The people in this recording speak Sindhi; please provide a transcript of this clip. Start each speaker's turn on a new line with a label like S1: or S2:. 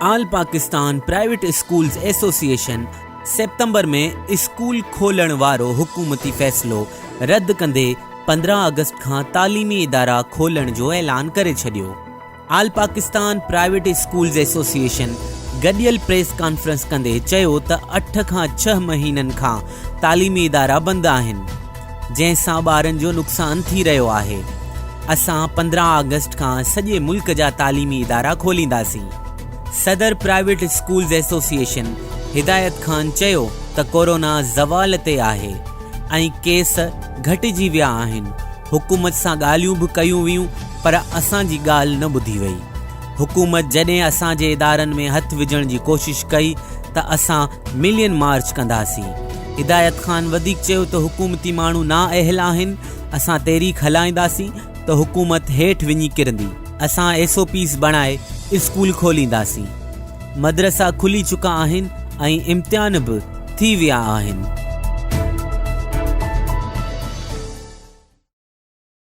S1: All Pakistan private schools association September ۾ school کولڻ وارو حڪومتي فيصلو رد ڪندي 15 آگسٽ کان تعليمي ادارا کولڻ جو اعلان ڪري ڇڏيو. All Pakistan private schools association گڏيل پريس ڪانفرنس ڪندي چيو ته اٺ کان ڇهه مهينن کان تعليمي ادارا بند آهن جنهن سان ٻارن جو نقصان ٿي رهيو آهي اسان 15 آگسٽ کان سڄي ملڪ جا تعليمي ادارا کولينداسين. صدر private schools association Hidayat Khan چيو ته ڪورونا زوال تي آهي ۽ ڪيس گهٽجي ويا آهن حڪومت سان ڳالهيون به ڪيون ويون پر اسان جي ڳالهه نه ٻڌي وئي. حڪومت جڏهن اسان جي ادارن ۾ هٿ وجهڻ جي ڪوشش ڪئي ته اسان ملين مارچ ڪنداسين. هدايت خان وڌيڪ چيو ته حڪومتي ماڻهو نااهل آهن، اسان تحريڪ هلائينداسين ته حڪومت هيٺ وڃي ڪرندي، اسان ايس او پيز بڻائي اسڪول کولينداسين، مدرسا کلي چڪا آهن ۽ امتحان به ٿي ويا آهن.